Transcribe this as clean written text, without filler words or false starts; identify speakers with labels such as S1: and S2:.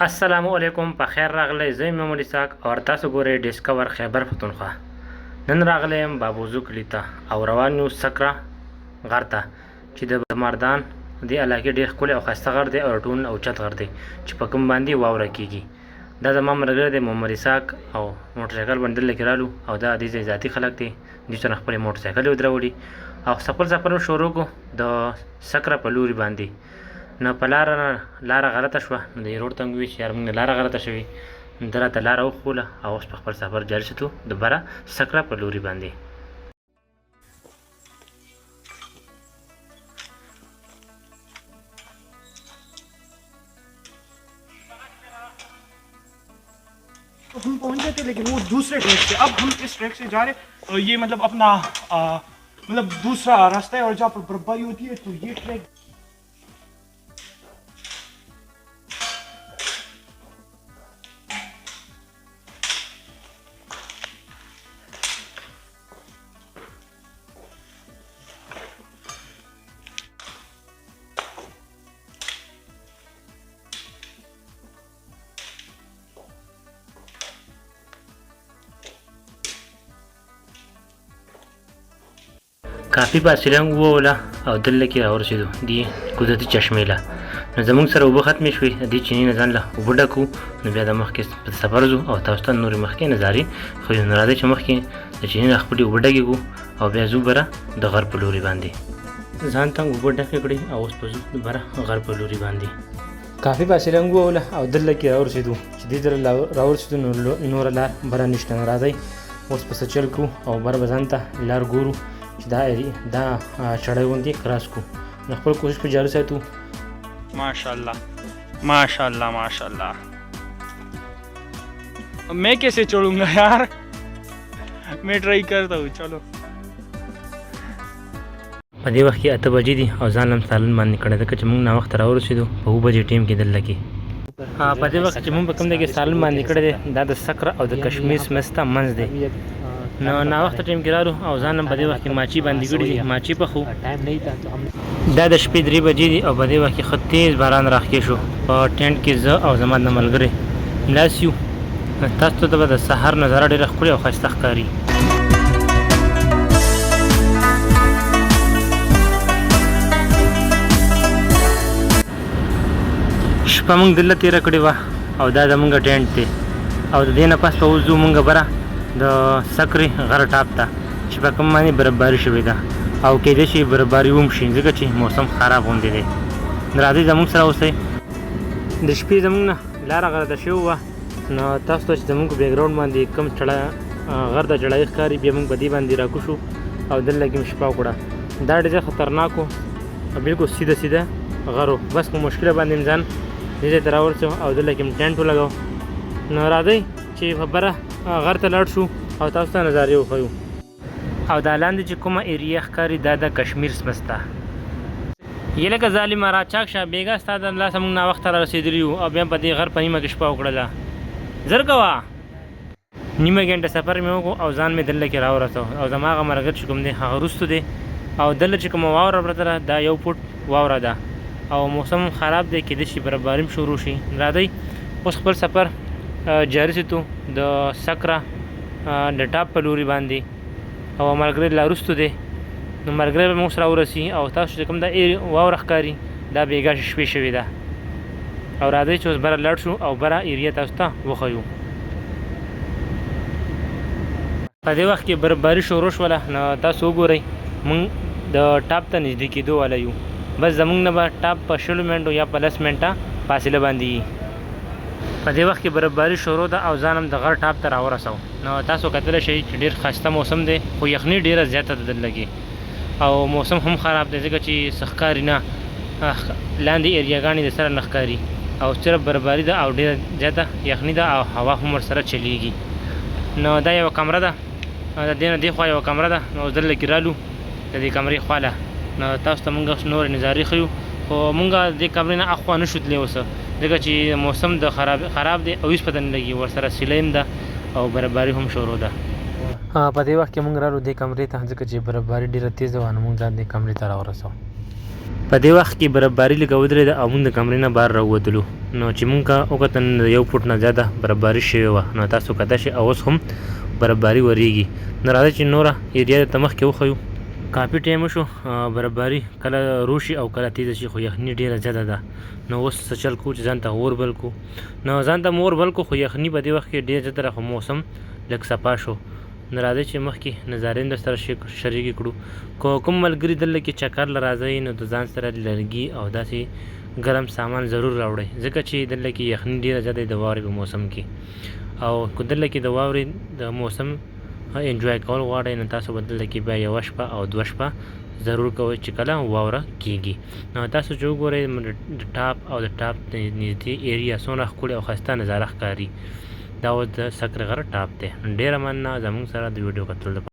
S1: السلام علیکم په خیر راغلی، زه یم محمد اسحاق او تاسو ګورئ ډیسکور خیبر پښتونخوا. نن راغلی یم بابوزو کلي ته او روان یو سکره غر ته چې د مردان دې علاقې ډېر ښکلی او ښایسته غر دی او ټول اوچت غر دی چې په کوم باندې واوره کیږي. دا زما ملګری دی محمد اسحاق او موټرسایکل باندې دلته کې رالو او دا دې ځای ذاتي خلک دی، دوی سره خپلې موټرسایکل ودرولي او خپل سفر مو شروع کړو د سکره په لوري باندې. نو په لاره نه لاره غلطه شوه، نو د ورور ته مې وویل چې یار موږ نه لاره غلطه شوې، نو ده راته لاره وښوله او اوس په خپل سفر جاري ساتو د بره سکره په لوري باندې.
S2: तो हम पहुंच गए थे लेकिन वो दूसरे ट्रैक से, अब हम इस ट्रैक से जा रहे हैं। ये मतलब अपना मतलब दूसरा रास्ता है और जहाँ पर बर्फबारी होती है तो ये ट्रैक
S1: کافي فاصله هم ووله او دلته کې راورسېدو دې قدرتي چشمې له. نو زموږ سره اوبه ختمې شوې، د دې چینې نه ځان له اوبه ډکو، نو بیا د مخکې په سفر ځو او تاسو ته نورې مخکې نظارې ښیو. نو راځئ چې مخکې د چینې نه خپلې اوبه ډکې کړو او بیا ځو بره د غر په لوري باندې. ځان ته اوبه ډکې کړې او اوس به ځو بره غر په لوري باندې. کافي فاصله هم ووله او دلته کې راورسېدو چې دې ځله راورسېدو نو نوره لار بره نشته. نو راځئ اوس په څه چل کړو او بره به ځان ته لار ګورو چې دا دا چړی غوندې کراس کړو. نو خپل کوشش په جاري ساتو.
S2: ماشاءالله ماشاءالله ماشاءالله، मैं कैसे चढ़ूंगा यार, मैं ट्राई करता हूँ चलो।
S1: په دې وخت کې 8 بجې دي او ځان هم سالن باندې کړی ځکه چې موږ ناوخته راورسېدو په 7 بجې ټیم کې دلته کې. په دې وخت چې موږ په کوم ځای کې سالن باندې کړی دی دا د سکره او د کشمیر سمسته منځ دی. نو ناوخته ټیم کې رالو او ځان هم په دې وخت کې ماچي باندې کړي دي، ماچي پخو. دا د شپې 3 بجې دي او په دې وخت کې ښه تیز باران راښکې شو. په ټینټ کې زه او زما د ملګری لاس یو. تاسو ته به د سهار نظاره ډېره ښکلې او ښایسته ښکاري. شپه موږ دلته تېره کړې وه او دا زموږ ټینټ دی او د دې نه پس به اوس ځو موږ بره د سکرې غر ټاپ ته چې په کوم باندې برفباري شوې ده او کېدای شي برفباري وم شي ځکه چې موسم خراب غوندې دی. نو راځئ زموږ سره اوسئ. د شپې زموږ نه لاره غلطه شوې وه، نو تاسو ته چې زموږ په بیکګراونډ باندې کوم چړه غر د چړایي ښکاري بیا موږ په دې باندې راکوشو او دلته کې مو شپه وکړه. دا ډېر خطرناک و، بالکل سیده سیده غر و، بس په مشکله باندې مې ځان دې ځای ته راورسېو او دلته کې مې ټینټ ولګاو. نو راځئ چې په بره غر ته لاړ شو او تاسو ته نظارې وښیو. او دا لاندې چې کومه ایریا ښکاري دا د کشمیر سمڅ ده. یې لکه ظالمه راچاک شه، بېګا ستا د لاسه موږ ناوخته رارسېدلي یو او بیا په دې غر په نیمه کې شپه وکړله. زر کوه. نیمه ګنټه سفر مې وکړو او ځان مې دلته کې راورسو او زما هغه ملګری چې کوم دی هغه وروستو دی او دلته چې کومه واوره پرته ده دا 1 فوټ واوره ده او موسم هم خراب دی، کېدای شي برفباري هم شروع شي. راځئ اوس خپل سفر جاري ساتو د سکره د ټاپ په لوري باندې او ملګری لا وروستو دی، نو ملګری به موږ سره ورسي. او تاسو چې کوم دا واوره ښکاري دا بېګا شپې شوې ده او راځئ چې اوس بره لاړ شو او بره ایریا تاسو ته وښیو. په دې وخت کې برفباري شروع شوله، نو تاسو وګورئ موږ د ټاپ ته نږدې کېدو والا یو، بس زموږ نه به ټاپ په 20 منټو یا په 10 منټه فاصله باندې یي. په دې وخت کې برفباري شروع ده او ځان هم د غر ټاپ ته راورسو. نو تاسو کتلی شئ چې ډېر ښایسته موسم دی، خو یخني ډېره زیاته ده دلته کې او موسم هم خراب دی ځکه چې څه ښکاري نه، لاندې ایریاګانې د سره نه ښکاري او صرف برفباري ده او ډېره زیاته یخني ده او هوا هم ورسره چلیږي. نو دا یوه کمره ده، د دې نه دې خوا یوه کمره ده، نو اوس دلته کې رالو د دې کمرې خوا له. نو تاسو ته موږ اوس نورې نظارې ښیو، خو موږ د دې کمرې نه اخوا نه شو تللی اوس ځکه چې موسم د خراب دی او هېڅ پته نه لګي، ورسره سیلۍ هم ده او برفباري هم شروع ده. په دې وخت کې موږ رالو دې کمرې ته ځکه چې برفباري ډېره تېزه وه، نو موږ ځان دې کمرې ته راورسو. په دې وخت کې برفباري لږه ودرېده او موږ د کمرې نه بهر راووتلو. نو چې موږ وکتل نو د یو فوټ نه زیاته برفباري شوې وه. نو تاسو کتای شئ او اوس هم برفباري وریږي. نو راځئ چې نوره ایریا درته مخکې وښیو. کافي ټایم وشو، برفباري کله روشي او کله تیزه شي، خو یخني ډیره زیاته ده. نو اوس څه چل کوو چې ځان ته اور بل کړو. نو ځان ته مو اور بل کړو، خو یخني په دې وخت کې ډیره زیاته ده، خو موسم لږ صفا شو. نو راځئ چې مخکې نظارې هم درسره شریکې کړو. که کوم ملګري دلته کې چکر له راځئ نو د ځان سره لرګي او داسې ګرم سامان ضرور راوړئ، ځکه چې دلته کې یخني ډیره زیاته ده د واورې په موسم کې. او که دلته کې د واورې د موسم انجوای کول غواړئ نو تاسو به دلته کې بیا یوه شپه او دوه شپه ضرور کوئ چې کله واوره کیږي. نو تاسو چې وګورئ د ټاپ او د ټاپ نږدې ایریا څومره ښکلې او ښایسته نظاره ښکاري. دا اوس د سکر غره ټاپ دی. ډیره مننه زموږ سره د ویډیو کتلو لپاره.